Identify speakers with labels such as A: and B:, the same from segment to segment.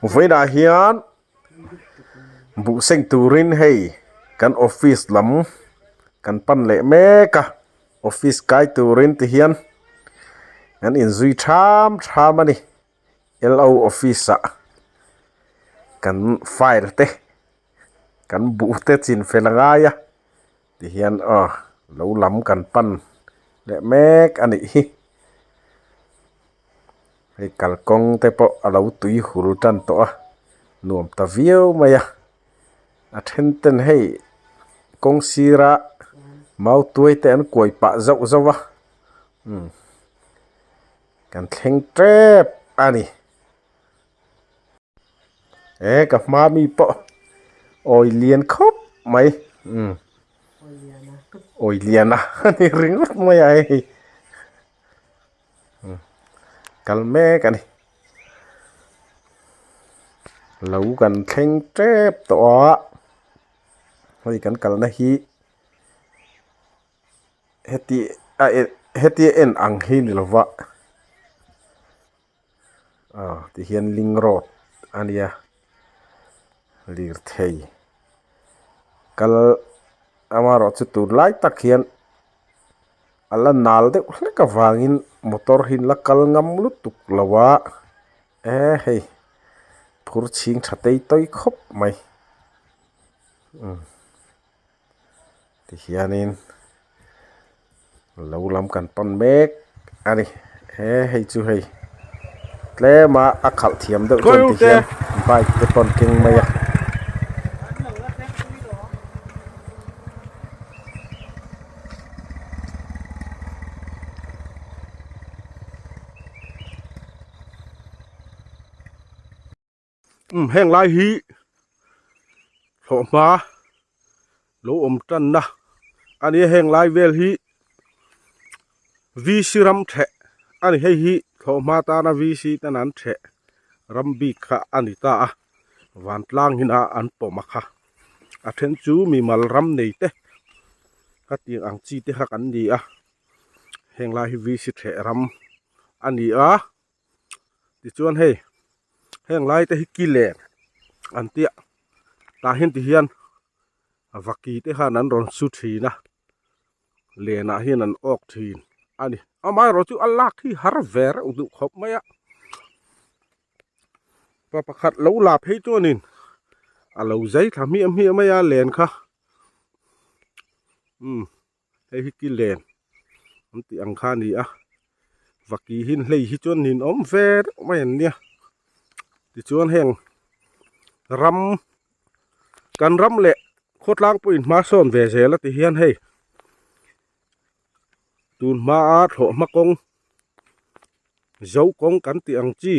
A: Vawiinah hian buh seng turin hei kan office lam kan pan leh mek a office kai turin ti hian an inzui tham tham a ni L O office ah kan file te kan buh te chin fel a ngai a ti hian aw lo lam kan pan leh mek a nih hi. Hei kalkawng te pawh a lo tui hul tan tawh a nuam ta viau mai a a then ten hei kawng sira mau tuai te an kuai pah zauh zauh a umm kan thleng tep a ni. E ka hma mi pawh awi lian khawp mai umm awi lian a ani ringawt mai a hei kal mek a ni lo kan thleng tep tawh a hei kan kalna hi heti a heti a en ang hi ni lova. Aw ti hian link road a nia lirthei kal amaherawh chu tunlai tak hian a la nal deuh hlek avangin motor hi an la kal ngam lutuk lo a e hei phur chhing tha tei tawi khawp mai umm tihianin lo lam kan pan mek a ni he hei chu hei tlema a khalh thiam deuh chuan ti hian bike te pawh an keng mai a. Umm heng lai hi thlawhhma lo awm tanna a nia heng lai vel hi VC ram theh a ni hei hi thlawhhma tana VC ten an theh ram bik kha a ni ta a vantlang hina an pawm a kha a then chu mimal ram nei te ka tih ang chi te kha kan ni a heng lai hi VC theh ram a ni a. Tichuan hei heng lai te hi ki len an tia tah hian ti hian vaki te khan an rawn su thin a lenah hian an awk thin a ni amaherawh chu a lak hi har ve reuh duh khawp mai a pa pakhat lo la phei chuanin a lo zai thla hmiah hmiah mai a len kha umm. Hei hi ki len an tih ang kha a ni a vaki hi hlei hi chuan nin awm ve deuh mai an nia tichuan heng ram kan ram leh khawtlang pawhin hma sawn ve zel a ti hian hei tun hmaa thlawh hma kawng zo kawng kan tih ang chi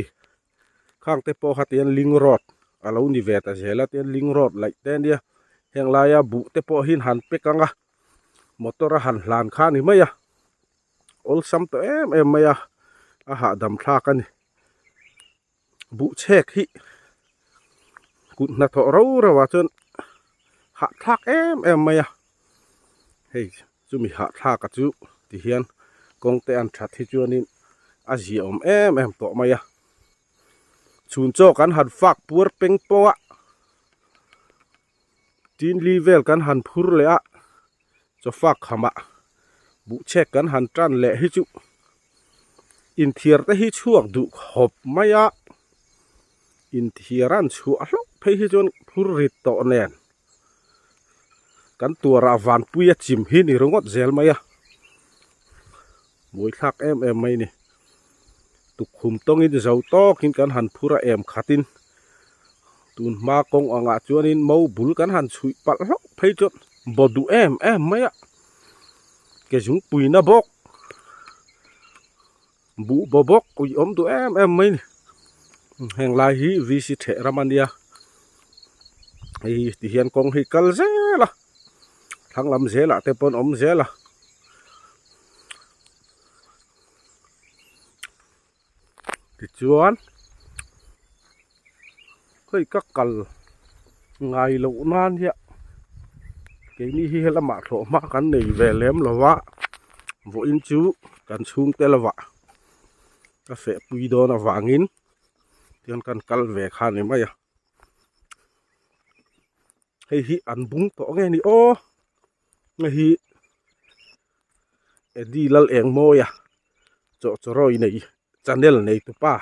A: khang te pawh kha tian link road a lo ni ve ta zel a tian link road laih te ania heng laia buh te pawh hi an han pack ang a motor a han hlan kha a ni mai a awlsam tawh em em mai a a hahdam thlak a ni buh chhek hi kut hnathawh ro ro ah chuan hahthlak em em mai a hei chumi hahthlak a chu ti hian kawng te an that hi chuanin a ziaawm em em tawh mai a chhun chaw kan han fak puar peng pawng a tin li vel kan han phur leh a chaw fak khamah buhchhek kan han tan leh hi chu inthiar te hi chhuak duh khawp mai a inthiar an chhuah hlauh phei hi chuan phur rit tawh nen kan tuarah vanpui a chim hi ni ringawt zel mai a buaithlak em em mai a ni tukkhum tawngin zo tawkin kan han phur a em khatin tun hma kawng angah chuanin mo bul kan han chhuih palh hlauh phei chuan baw duh em em mai a ke zungpui na bawk buh baw bawk ui awm duh em em mai a ni heng lai hi VC theh ram a nia hei hi ti hian kawng hi kal zel a thlang lam zelah te pawh an awm zel a. Tichuan hei ka kal ngai loh nan hian keini hi helamah thlawh hma kan nei ve lem lo va vawiin chu kan chhungte lovah ka fehpui dawn avangin. Tihian kan kal ve kha a ni mai a. Hei hi an bung tawh nge ni aw hei hi Eddie lal eng mawi a chawhchawrawi nei channel nei tupa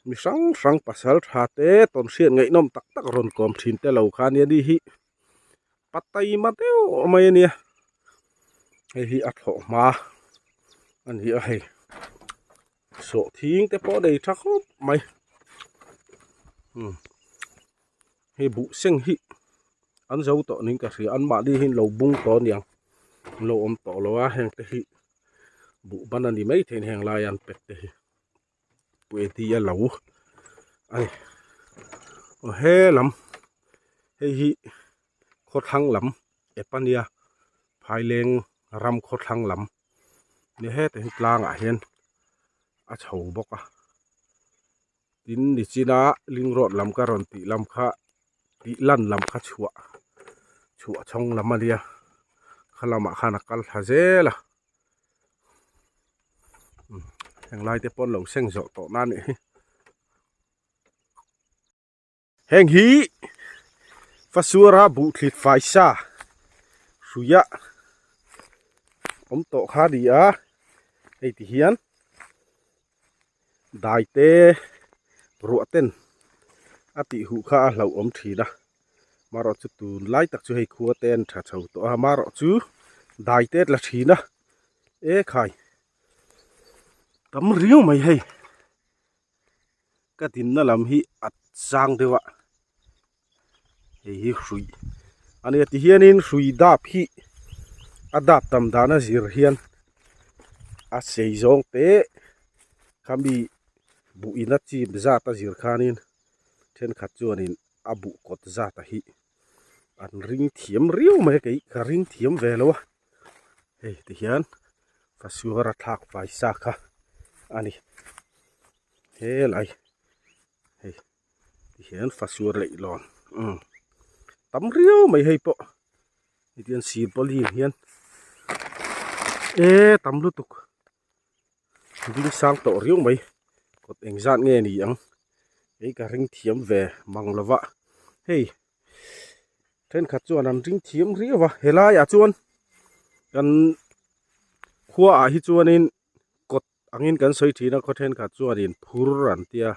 A: mi hrang hrang pasal tha te tawn hriat ngaihnawm tak tak rawn kawm thin te lo kha ania ni hi pataima deuh mai ania hei hi a thlawh hma a ni a hei. Sawh thing te pawh a nei tha khawp mai umm hei buh seng hi an zo tawh niin ka hria an mahni hi an lo bung tawh aniang an lo awm tawh lo a heng te hi buh ban a ni maithei a ni heng laia an pet te hi pueti a lo a ni aw he lam hei hi khawthlang lam ep a nia phaileng ram khawthlang lam. Ni hetah hian tlangah hian a chho bawk a tin nichina ling road lam ka rawn tih lam kha tih lan lam kha chhuah chhuah chhawng lam a nia kha lamah khan a kal thla zel a heng lai te pawh an lo seng zawh tawh na a nih hi. Heng hi Fasuara buhthlit faisa hruia awm tawh kha a ni a hei ti hian dai te ruah ten a tih huh kha a hlauh awm thin a marawh chu tun lai tak chu hei khua te an tha chho tawh a marawh chu dai te a tla thin a e khai tam riau mai hei. Ka dinna lam hi a chang deuh a hei hi hrui a nia tihianin hrui dap hi a dap tam dan a zir hian a sei zawng te khami buh in a chim zat a zir khanin thenkhat chuanin a buh kawt zat a hi an ring thiam riau mai a kei ka ring thiam ve lo a hei tihian fasuar a thlak fai sa kha a ni helai hei tihian fasuar leihlawn umm tam riau mai hei pawh hetiang sir pawlin hian e tam lutuk ding sang tawh riau mai kawt engzat nge ni ang kei ka ring thiam ve mang lova hei. Thenkhat chuan an ring thiam riau a helaiah chuan kan khuaah hi chuanin kawt angin kan sawi thin a khaw thenkhat chuanin phur an tia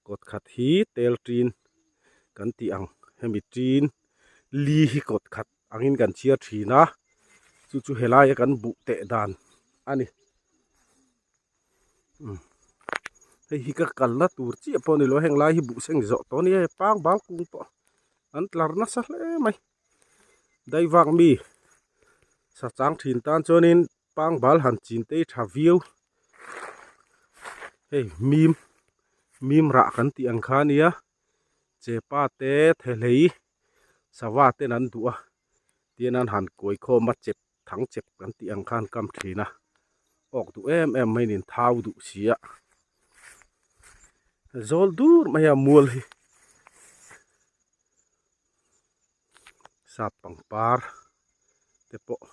A: kawt khat hi tel tin kan tih ang hemi tin li hi kawt khat angin kan chhiar thin a chu chu helaia kan buh teh dan a ni. Hei hi ka kalna tur chiah pawh a ni lo heng lai hi buh seng zawh tawh a ni e pang bal kung pawh an tlar nasa hle mai daivak mi sa chang thin tan chuanin pang bal han chin te hi tha viau hei mim mim rah kan tih ang kha a nia chepa te thehlei sava ten an duh a tihian an han kuai khawm a chep. Thang chep kan tih ang khan kam thin a, awk duh em em mai nin thau duh si a, zawl dur mai a mual hi sap pangpar te pawh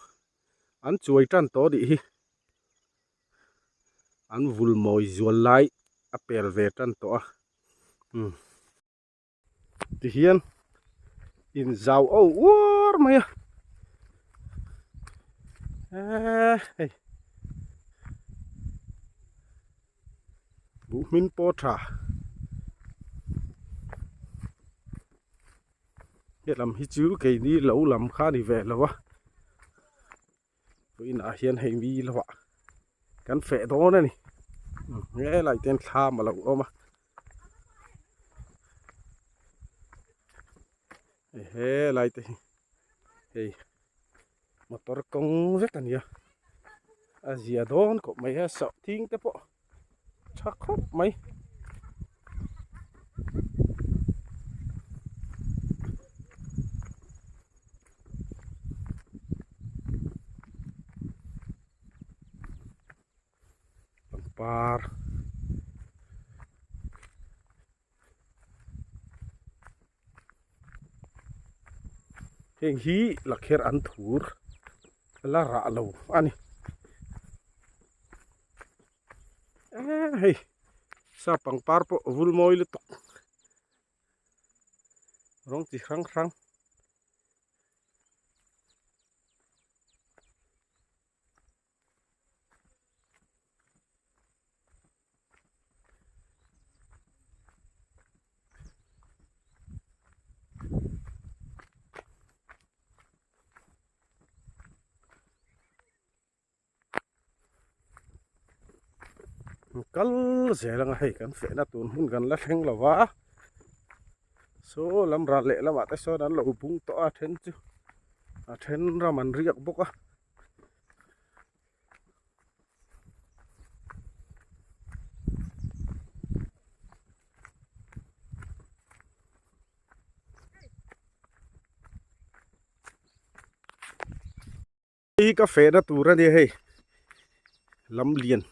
A: an chuai tan tawh anih hi, an vul mawi zual lai a pel ve tan tawh a umm. Tihian inzau au uar mai a eee hei buh hmin pawh tha helam hi chu keini lo lam kha a ni ve lo a vawiinah hian hei mi lovah kan feh dawn a ni helai te hian thlam a lo awm a helai te hi hei motor kawng vek a ni a a zia dawn khawp mai a sawhthing te pawh tha khawp mai. Pangpar heng hi lakher an thur la rah lo a ni. Eee hei. Sa pangpar pawh vul mawi lutuk rawng chi hrang hrang. Kal zel anga hei kan fehna tur hmun kan la thleng lo va saw lam ral leh lamah te sawn an lo bung tawh a then chu a then ram an riak bawk a. Hei hi ka fehna tur a nia hei lam lian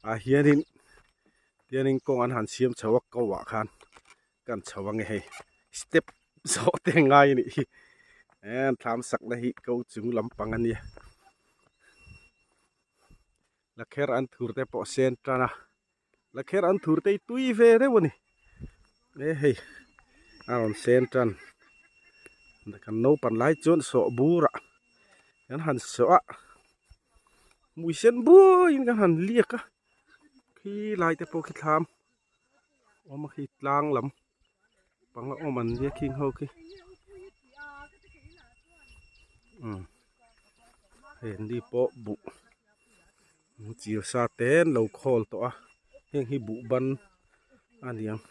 A: ah hianin tianin kawng an han siam chho a ko ah khan kan chho ange hei step zawh te ngai a nih hi eh thlam sakna hi ko chung lampang a nia lakher an thur te pawh a sen tan a lakher an thur te hi tui ve deuh a ni e hei a rawn sen tan kan naupang lai chuan sawh burah kan han sawh a hmui sen buaiin kan han liak a khi lai te pawh khi thlam. Awm a khi tlang lam panga awm an nia khing ho khi umm hei an ni pawh buh chil sa te an lo khawl tawh a heng hi buh ban a ni ang.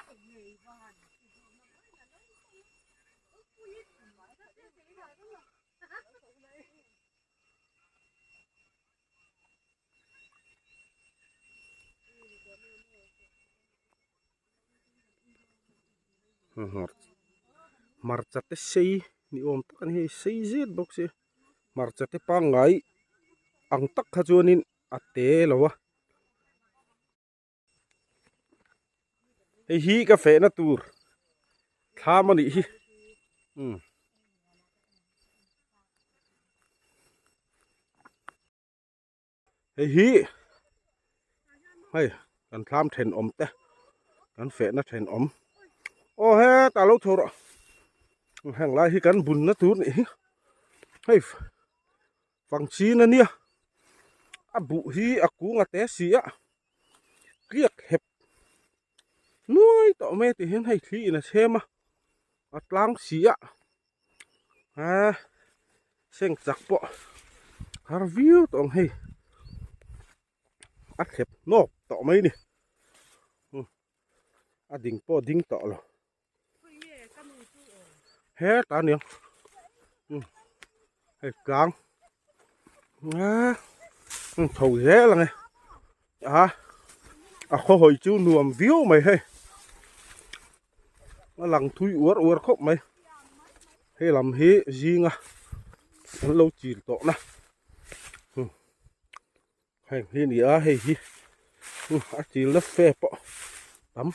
A: Hmarcha te sei ni awm tak a ni hei sei zet bawk si hmarcha te pangngai ang tak kha chuanin a te lo a. Hei hi ka fehna tur thlam a nih hi umm. Hei hi hei kan thlam thenawm te kan fehna thenawm aw hetah lo chho rawh heng lai hi kan bunna tur nih hi hei fangchin a nia a buh hi a kung a te si a tliak hep nuai tawh mai a ti hian hei thli in a chhem a a tlang si a. A seng chak pawh har viau tawh ang hei a thlep hnawk tawh mai ni a ding pawh ding tawh lo hetah aniang hei tlang a chho zel ang e a a khaw hawi chu nuam viau mai hei. A lang thui uar uar khawp mai hei lam hi zinga an lo chil tawh na heng hi a ni a hei hi a chil na fe pawh tam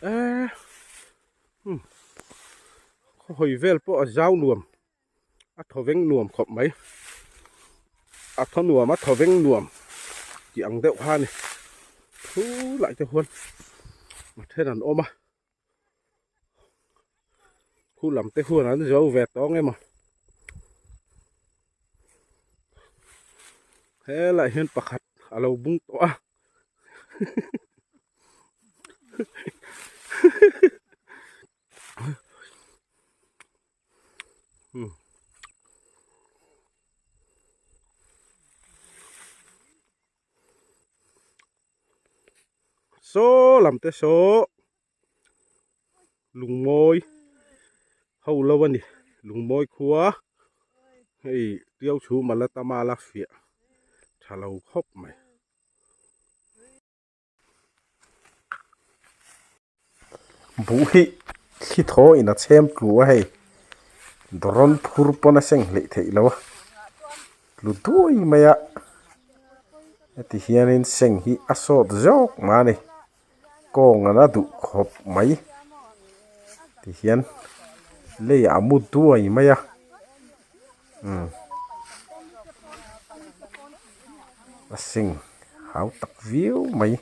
A: eee khaw hawi vel pawh a zau nuam a thaw veng nuam khawp mai a thaw nuam a thaw veng nuam tih ang deuh kha a ni thu lai te huan a then an awm a khu lam te huan an zo ve tawng emaw helaiah hian pakhat a lo bung tawh a. Saw lam te saw lungmawi ho lo a ni lungmawi khua hei tiau chhum a la tam a la fiah tha lo khawp mai.
B: Buh hi thli thaw in a chhem tlu a hei dawrawn phur pawn a seng hleih theih lo a tlu duai mai a heti hianin seng hi a sawt zawk mah a ni kawng an a duh khawp mai tihian leiah a mu duai mai a umm a seng. Hau tak viau mai.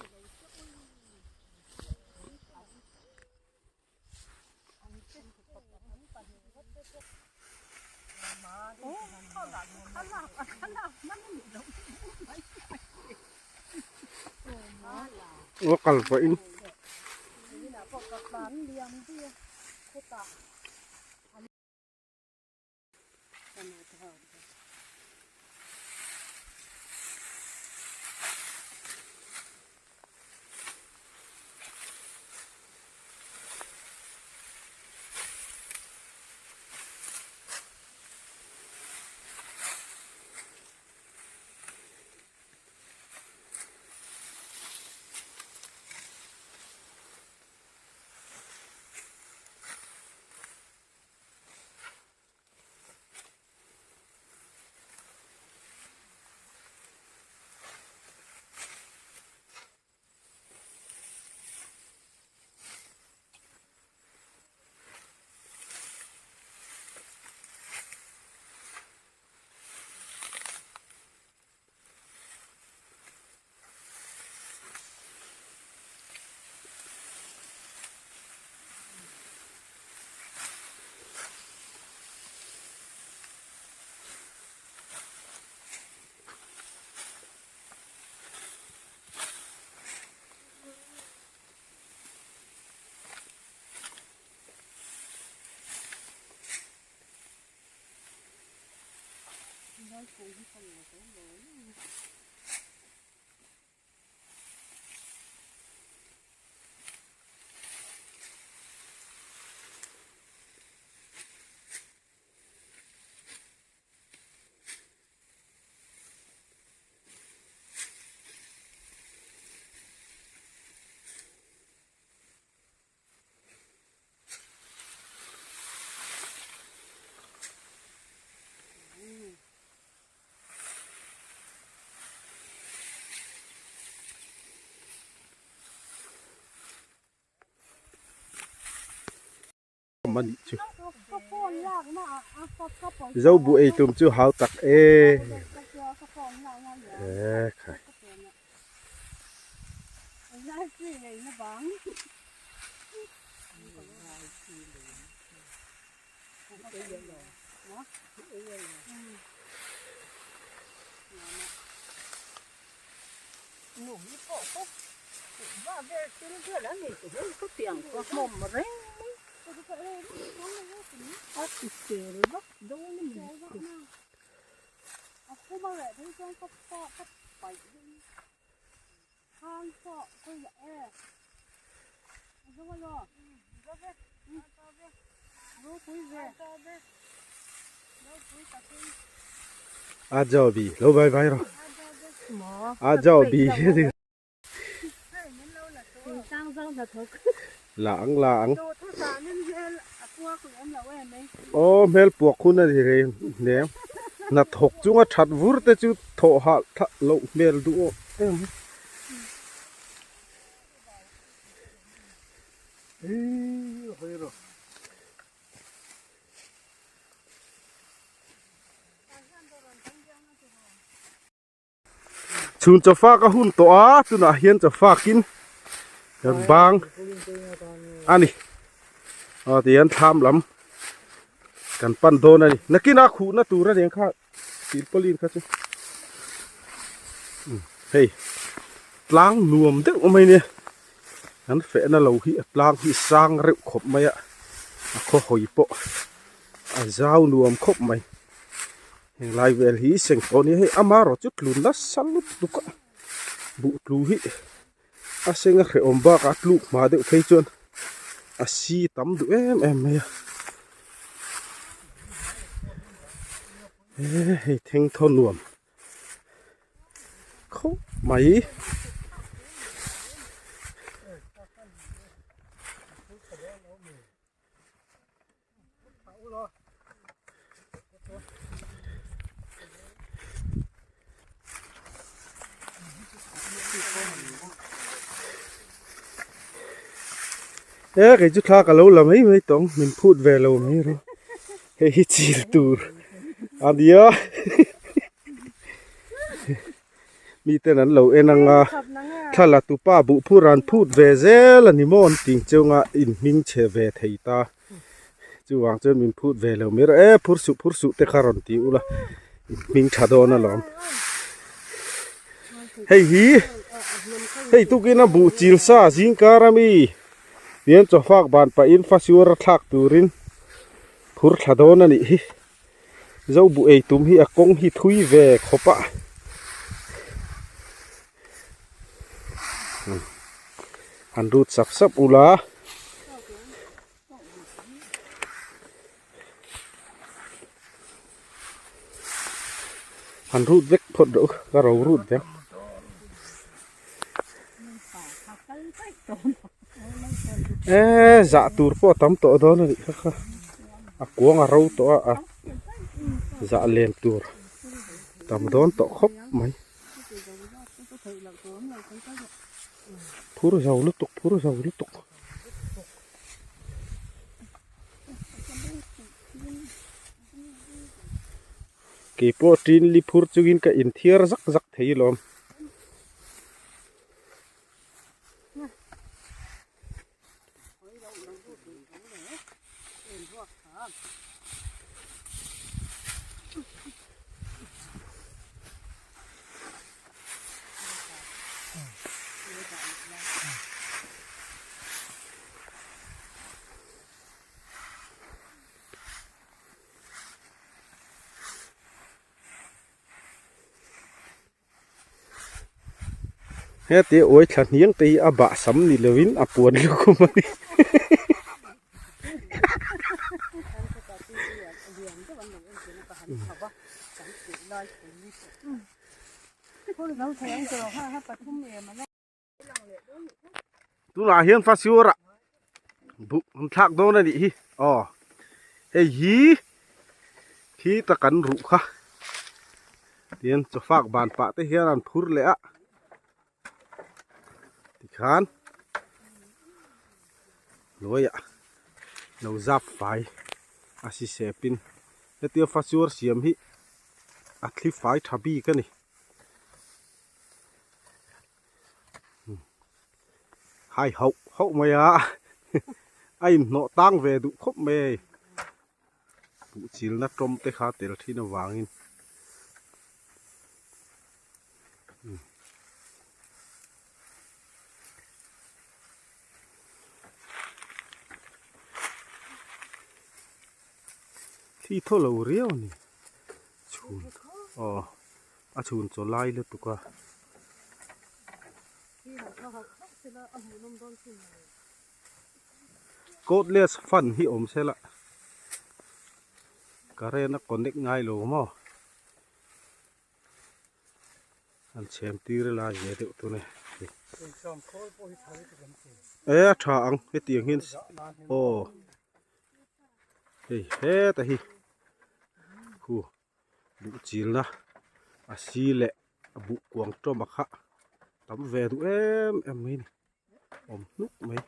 A: Ua kal pawhin. A nih chu zo buh ei tum chu hau tak e e khai. A jo bi lo vai vai rawh a jo bi la ang la ang aw hmel puak hun a ni rei hnem hnathawk chunga that vur te chu thawh hah thlah loh hmel duh awh em Chhun chawfak a hun tawh a tunah hian chawfakin kan bang a ni aw tihian thlam lam kan pan dawn a ni nakinah khuhna tur a ni ang kha silpaulin kha chu hei tlang nuam deuh mai nia an fehna lo hi a tlang hi sang reuh khawp mai a a khaw hawi pawh a zau nuam khawp mai. Heng lai vel hi seng tawh nia hei amarawh chu tlu nasa lutuk a buh tlu hi a seng a hrehawm bakah a tluk hma deuh phei chuan a si tam duh em em mai a hei thengthaw nuam khawp mai. E kei chu thla ka lo la mai mai tawng min phut ve lo mai ru hei hi chil tur a nia. Miten an lo en anga thla la tupa buh phur an phut ve zel a ni maw an ting chunga in hming chhe ve thei ta. Chuvang chuan min phut ve lo mai rawh e phur suh phur suh te kha rawn ti ula in hming tha dawn alawm. Hei hi hei tukin a buh chil sa zingkar ami tihian chawfak ban pahin fasiur a thlak turin phur thla dawn a nih hi. Zo buh ei tum hi a kawng hi thui ve khawp a han rut sap sap ula han rut vek phawt rawh u ka ro rut vek. Eee zah tur pawh a tam tawh dawn a nih kha kha a kuang a ro tawh a a zah len tur tam dawn tawh khawp mai phur zo lutuk phur zo lutuk. Keipawh tin li phur chungin ka inthiar zak zak thei alawm. Heti uai thla hniang te hi a bah sam ni lovin a puan lukhum a ni. Tunah hian fasiur ah buh an thlak dawn a nih hi aw hei hi khi ta kan ruh kha tihian chawfak ban pah te hian an phur leh a tikhan hnuaiah lo zap fai a si sepin hetia fasiur siam hi a thli fai tha bik a ni. Hai hauh hauh mai a a inhnawh tang ve duh khawp mai hei buh chilna tawm te kha tel thin avangin thi thaw lo riau a ni chhun aw. A chhun chaw lai lutuk a. Cordless fan hi awm se la current a connect ngai lo maw an chhem tir ila zia deuh tun e. E a tha ang hetiang hian aw hei heta hi khu. Buh chilna a si leh a buh kuang tawm a kha tam ve duh em em mai a ni awm hnuk mai.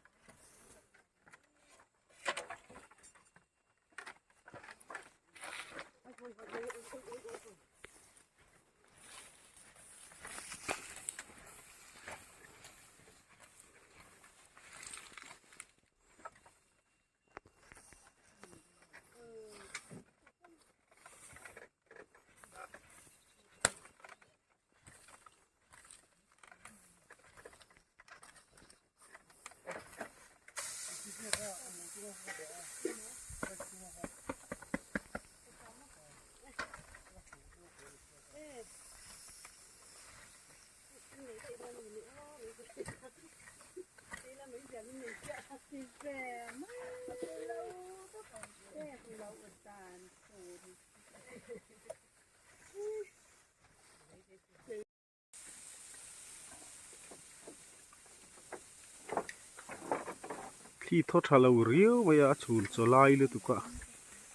A: Thli thaw tha lo riau mai a a chhun chaw lai lutuk a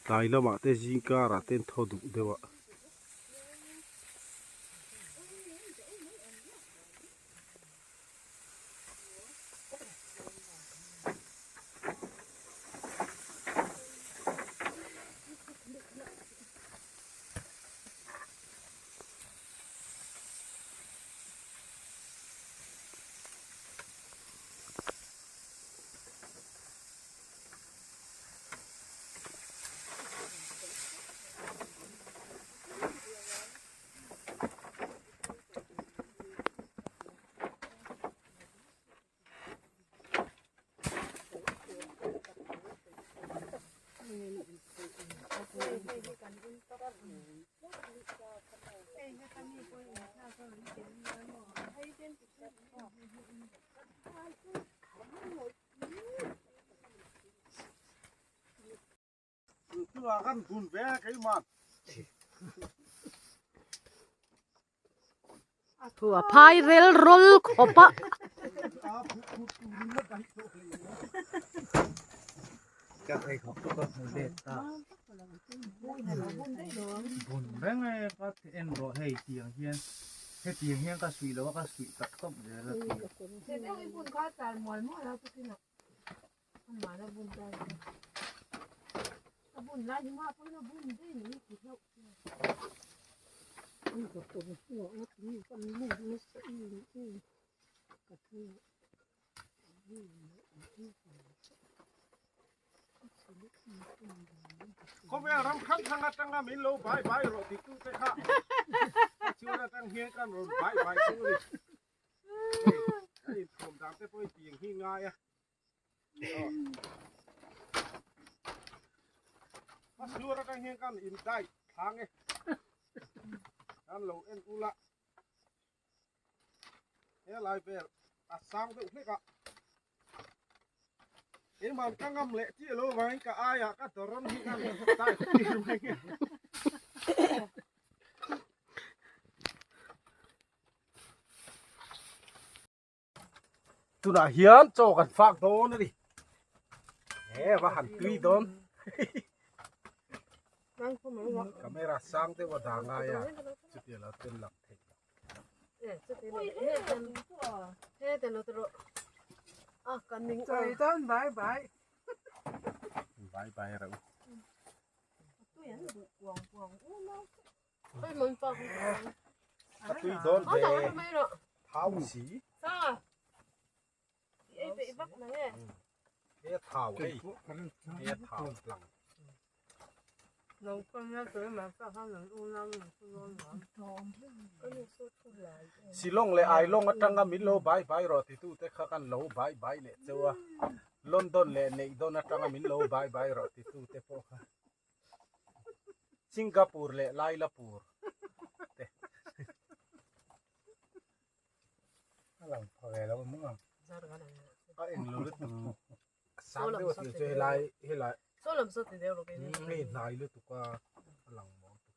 A: tlai lamah te zing karah te an thaw duh deuh a. chungah kan bun ve a keimah.
C: Thu a phai rel rawl khawp a.
D: Ka pheikhawk chu ka hmu let ta. Bun reng e ka en rawh hei tiang hian hetiang hian ka suih lo a ka suih tak tawp zel a ti.
A: Khawvel ram hrang hrang atanga min lo bai bai rawh ti tute kha chuan atang hian kan rawn bai bai chu a ni. Hei kan inthuam dan te pawh hi tiang hi ngai a. A sur atang hian kan in dai thlang e. Kan lo en ula. He lai vel a sang deuh hlek a. Keimah ka ngam leh chiah lo vangin ka aiah ka dawrawn hi kan dai tir mai nge. Tunah hian chaw kan fak dawn a ni. He va han tui dawn. Camera sang deuh a dah ngai a chutia lo tel lang theih lo. Bye bye reuh. A tui dawn ve thau si. He thau hei he thau tlang. Shillong leh Ailawng atanga min lo bai bai rawh titute kha kan lo bai bai leh cheu a, London leh Neihdawn atanga min lo bai bai rawh titute pawh kha. Singapore leh Lailapur te.
D: A lang pha ve lo mung ang.
A: A eng lo lutuk. Sang deuh a tih chu helai helai. Hei hnai lutuk a a lang maw tuk.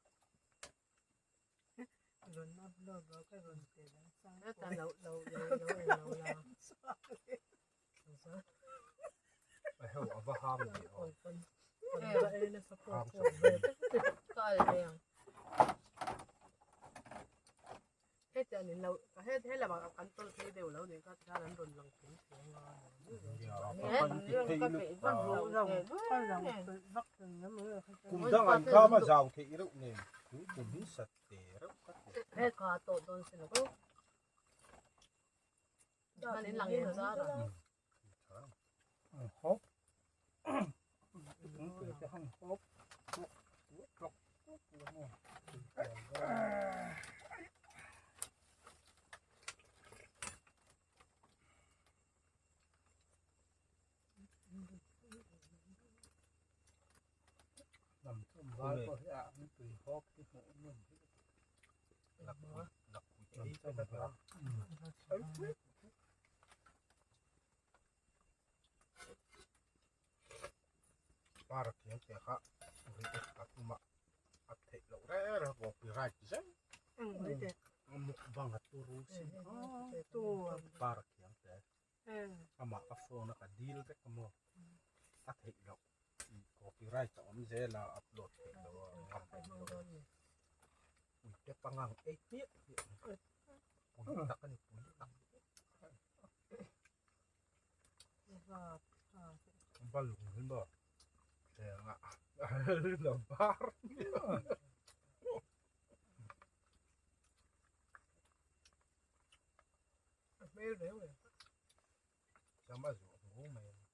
A: Hei a va hang ve aw. Hang chho ve. Kum dang an kham a zau theih reuh nen tun kum hi sat te reuh ka ti. Par thiam te kha a tum a a theih loh reng reng a copyright zel mukbang a turu sin par thiam te amah ka phone a ka dil vek a maw a theih loh copyright a awm zel a upload theih loh a ngam loh uite pangang ei hmiah hmiah pui tak a ni pui tak. Balung hi maw thleng ah a bar Chama zuah hu mai a ni.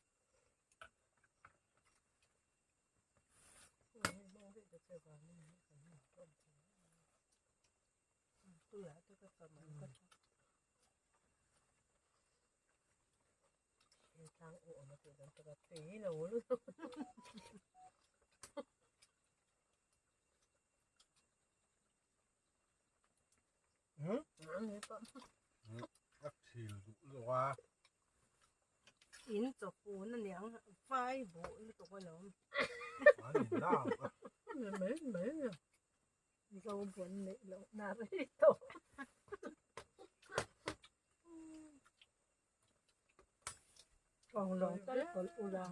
A: A thil duh zawk a.
C: In chawpun a niang vai buh lutuk alawm. Mai mai a. Zo buan neih loh na rei tawh. Kawnglawng tal pawlh ula.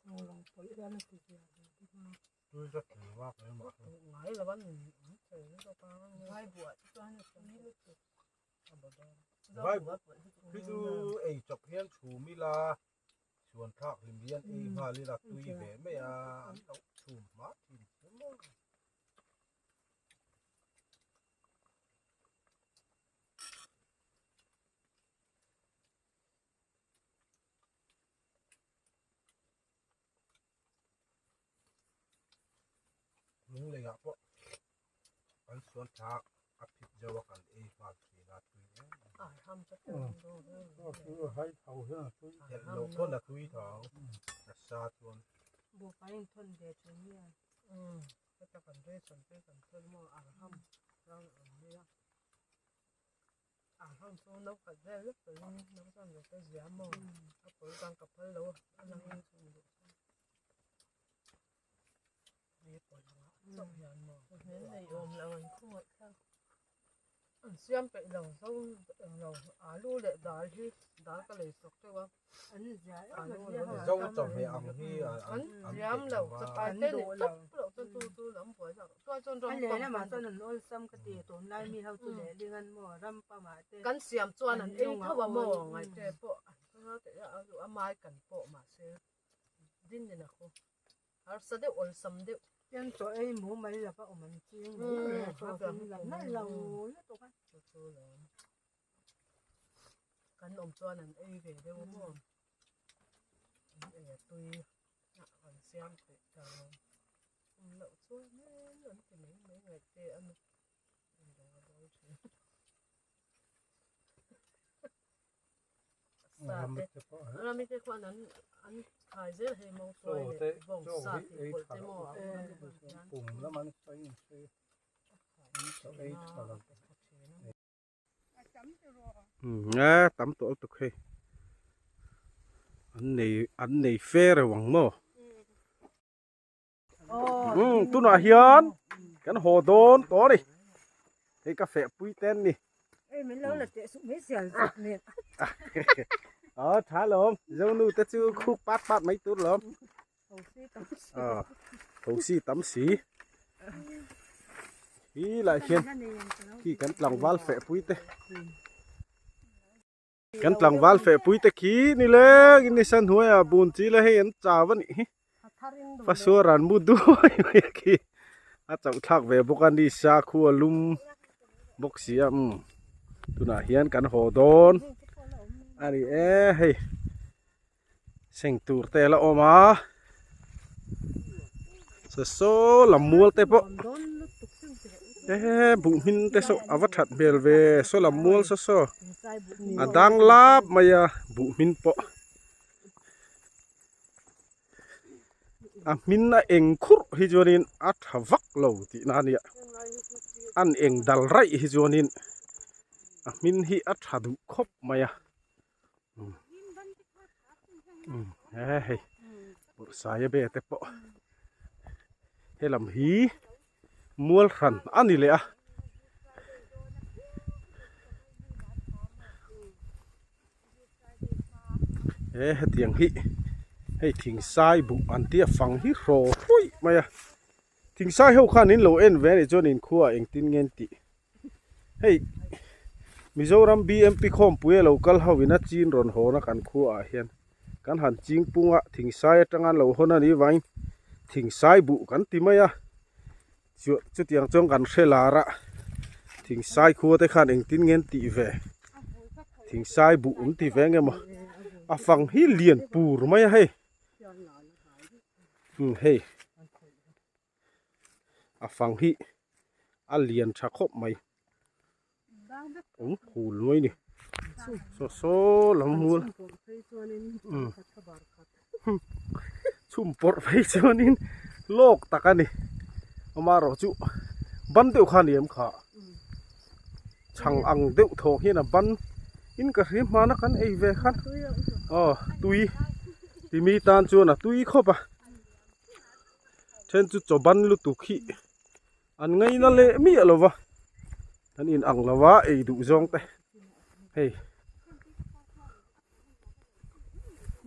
C: Kawnglawng pawlh hian a ti zia ve bawk a.
A: Tui ka tui vak mai mah chu.
C: Ngai lo an an sawi lutuk a. Vai buah te chuan a tui lutuk.
A: Vai buah hi chu ei chawp hian chhum ila chhuan thlak hlim hian ei nghal ila tui ve mai a an lo chhum hma thin hle maw. Lunglei ah pawh an suan tha a phit zauh a kan ei nghal thin a tui em em telh loh pawn a tui tho a sa chuan.
C: A hang chu no khat vel vek tawhin no chuan lo te zia maw a pawl chuan ka phal lo a lang in chhun duh chuan mi pawl ang ah chauh hian maw hmel nei awm lo an khawngaih thlak an siam peih lo zo englo alu leh dal hi dal ka lei sawk teuh a
A: Zo chawhmeh ang hi an
C: ziam lo chakai te ni tawp loh chuan chu chu lam buai zawk chuan chuan ram kan siam chuan an ei tho a maw ngaihte pawh an a mai kan pawh mahse din ni nakhu harsa deuh awlsam deuh
E: Tiang chaw ei mu mai lova awm an ching mai mai a chaw hi la nalh lo lutuk a.
C: Chu chu lawm. Kan awm chuan an ei ve deuh a maw? An ei a tui a an siam theih ta lo. Awm loh chuan in an ti mai mai ngaih te a ni. An dawng a bawl thin. Sa te rami te khuan an an khai zel hei mawngtuai leh bawng sa tih pawlh te maw a awm a.
A: Pum lam an sawi in sawi a ei tha lo.
B: A tam tawh lutuk hei an nei an nei fe reuh ang maw umm tunah hian kan haw dawn tawh a ni hei ka feh pui te an ni aw tha lawm zonu te chu khuk pat pat mai tur lawm aw thosi tam si hi lah hian khi kan tlangval feh pui te kan tlangval feh pui te khi ni leng in nisa hnuaiah bun chi la hei an chau a nih hi fasuar an mu duai mai a khi a chauh thlak ve bawk a nisa khua lum bawk si a umm tunah hian kan haw dawn a ni e hei. Seng tur te a la awm a sa saw lam mual te pawh ehe buh hmin te saw a va that hmel ve saw lam mual saw saw a dang lap mai a buh hmin pawh a hmin a eng khurh hi chuanin a tha vak lo tihna a nia an eng dal raih hi chuanin a hmin hi a tha duh khawp mai a. He hei bawrhsaia be te pawh helam hi mual hran a ni leh a he hetiang hi hei thingsai buh an tia fang hi hraw hruih mai a thingsai ho khan in lo en ve a nih chuan inkhua engtin nge an tih. Hei Mizoram BMP khawmpui a lo kal ho in a chin rawn hawn a kan khua ah hian kan han ching pung a thingsai atanga an lo hawn a nih vangin thingsai buh kan ti mai a chutiang chuan kan hre lar a thingsai khua te khan engtin nge an tih ve thingsai buh an ti ve nge maw a fang hi lian pur mai a hei umm hei. A fang hi a lian tha khawp mai awm hul mai ni saw saw lam hmul chhum pawrh phei chuanin lawk tak a ni amaherawh chu ban deuh kha a ni em kha chhang ang deuh thaw hian a ban in ka hria hmana kan ei ve khan aw tui timi tan chuan a tui khawp a.
A: Then chu chaw ban lutuk hi an ngaina leh miah lo va, an in ang lo va ei duh zawng te hei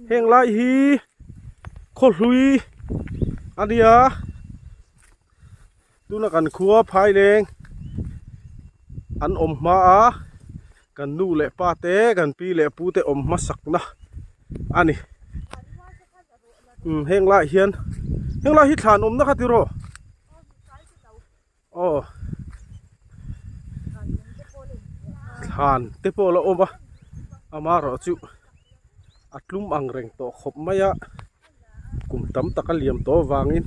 A: heng lai hi khaw hlui a nia tuna kan khua phaileng an awm hma a kan nu leh pa te kan pi leh pu te awm hmasak na a ni. Umm heng laiah hian heng lai hi thlan awmna kha tiraw aw thlan te pawh a la awm a amaherawhchu a tlum ang reng tawh khawp mai a kum tam tak a liam tawh avangin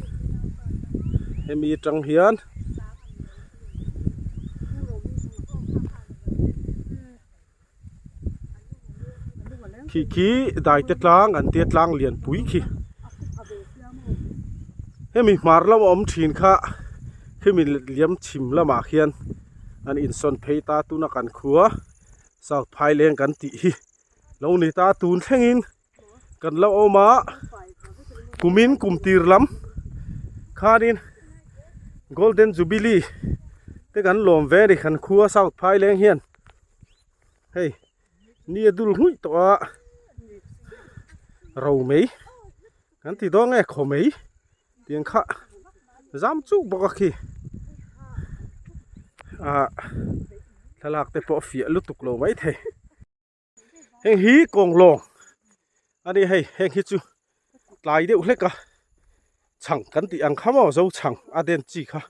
A: hemi atang hian. Khi khi daite tlang an tia tlang lian pui khi hemi hmar lama awm thin kha khimi liam chhim lamah khian an insawn phei ta tuna kan khua south phaileng kan tih hi lo ni ta tun thlengin kan lo awm a kumin kum tir lam khanin golden jubilee te kan lawm ve a ni kan khua south phaileng hian. Hei ni a dul hmuih tawh a ro mai kan ti dawn nge khaw mai tiang kha zam chuk bawk a khi ah thlalak te pawh a fiah lutuk lo mai thei heng hi kawng lawng a ni hei heng hi chu tlai deuh hlek a chhang kan tih ang kha maw zo chhang a den chi kha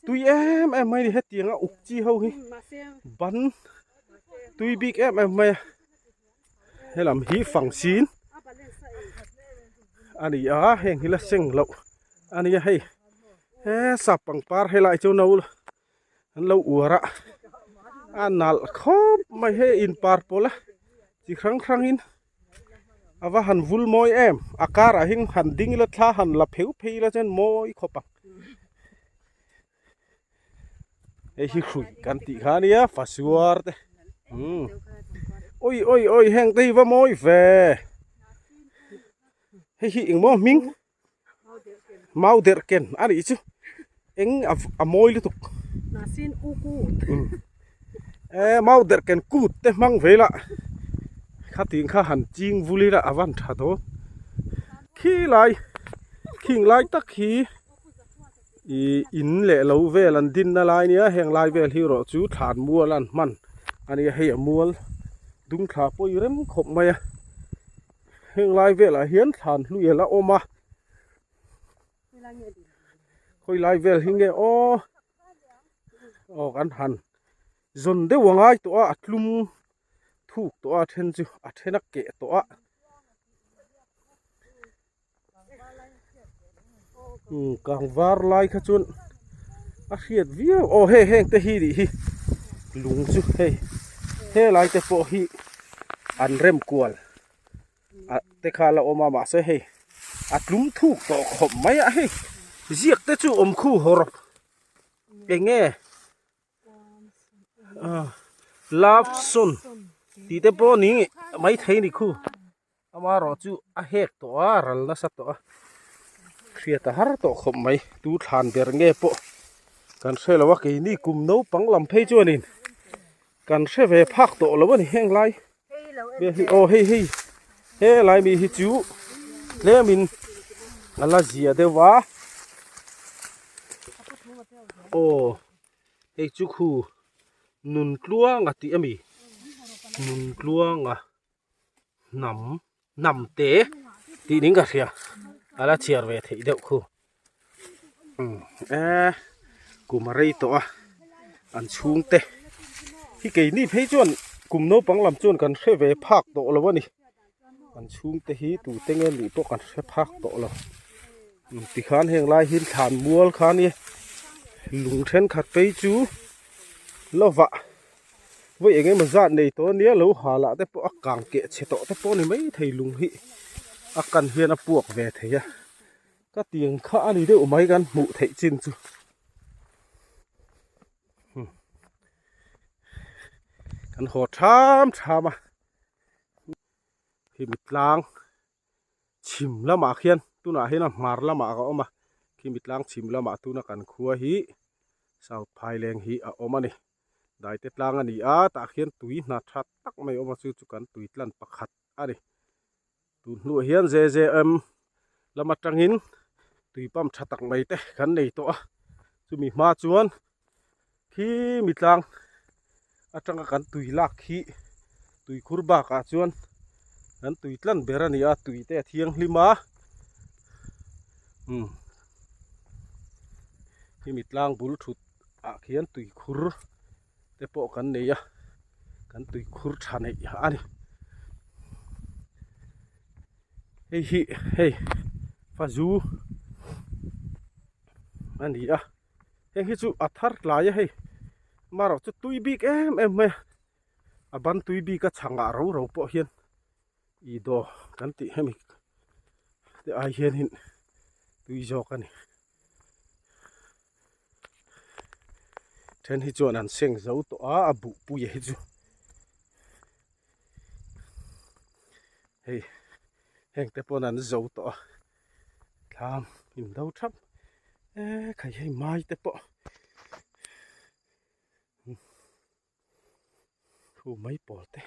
A: tui em em mai a ni hetiang a uk chi ho hi ban tui bik em em mai a helam hi fang sin a ni a heng hi la seng loh a ni a hei he sap pangpar helai chu no an lo uar a a nalh khawp mai hei in par pawlh a chi hrang hrang in a va han vul mawi em a karah hian han ding ila thla han la pheuh phei ila chuan mawi khawp ang hei hi hrui kan tih kha ania fasuar te umm awi awi awi heng te hi va mawi ve hei hi engmaw hming. Mau derh ken a nih chu eng a mawi lutuk e mau derh ken kut te hmang ve ila khatin kha han ching vul ila a van tha dawn khi lai khing lai tak hi ih in leh lo vel an din na lai nia heng lai vel hi erawh chu thlan mual an hman a nia hei a mual dung thla pawh i rem khawp mai a. Heng lai velah hian thlan hlui a la awm a khawi lai vel hi nge aw aw kan han zawn deuh a ngai tawh a a tlum thuk tawh a a then chu a then a keh tawh a umm kang var lai kha chuan a hriat viau aw hei heng te hi nih hi lung chu hei helai te pawh hi an rem kual ah te kha a la awm a mahse hei a tlum thuk tawh khawp mai a hei ziak te chu awm khu hawr eng nge love song tih te pawh ni maithei ni khu. Amaherawh chu a hek tawh a, ral nasa tawh a, hriat a har tawh khawp mai. Tu thlan ber nge pawh kan hre lo a, keini kum naupang lam phei chuanin kan hre ve phak tawh lo a ni heng lai vel hi. Aw hei hei helai mi hi chu tlemin a la zia deuh a, aw hei chu khu Nuntluanga tih a mi Nuntluanga. hnam hnam te tih ning ka hria a la chhiar ve theih deuh khu umm eee kum a rei tawh a an chhung te hi keini phei chuan kum naupang lam chuan kan hre ve phak tawh lo a ni an chhung te hi tute nge nih pawh kan hre phak tawh lo tikhan heng lai hi thlan mual kha nia lung thenkhat phei chu lovah. Vawi eng emaw zat nei tawh ania lo hal ah te pawh a kang keh chhe tawh te pawh a ni maithei lung hi a kan hian a puak ve thei a ka tiang kha a ni deuh mai kan hmuh theih chin chu kan haw tham tham a hemi tlang chhim lamah khian. Tunah hian a hmar lamah ka awm a, khimi tlang chhim lamah tuna kan khua hi South Phaileng hi a awm a ni. Daite tlang a ni a, tah khian tui hna tha tak mai a awm a, chu chu kan tui tlan pakhat a ni. Tun hnuah hian JJM lam atangin tui pump tha tak mai te kan nei tawh a, chumi hma chuan khi mi tlang atanga kan tui lak hi tui khur bakah chuan kan tui tlan ber a ni a, tui te a thianghlim a, umm khimi tlang bul thut ah khian tui khur te pawh kan nei a kan tui khur tha neih a ni hei hi hei fazu a ni a heng hi chu a thar tlai a hei marawh chu tui bik em em mai a a ban tui bik a chhangah ro ro pawh hian ih daw kan tih hemi te ai hianin tui zawk a ni. Then hi chuan an seng zo tawh a a buh puia hi chu hei heng te pawn an zo tawh a thlam in do thap e khai hei mai te pawh thu mai pawl te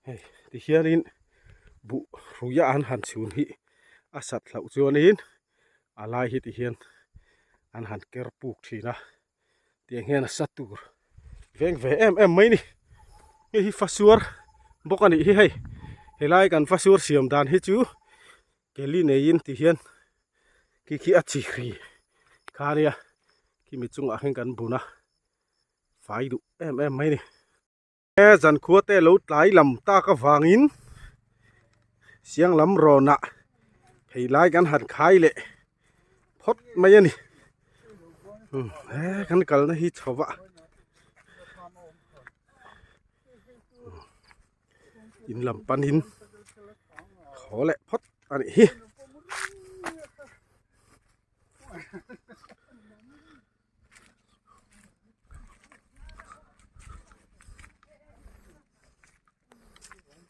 A: hei ti hianin buh hruia an han chhun hi a sat hlauh chuanin a lai hi ti hian an han ker puk thin a tiang hian a sa tur veng ve em em mai ni hei hi fasuar bawk a nih hi hei helai kan fasuar siam dan hi chu keli neiin ti hian khi khi a chi hri kha a nia khimi chungah hian kan bun a fai duh em em mai a ni. He zankhua te lo tlai lam tak avangin siang lam rawnah phei lai kan han khai leh phawt mai a ni he kan kalna hi chho va in lam panin haw leh phawt a nih hi.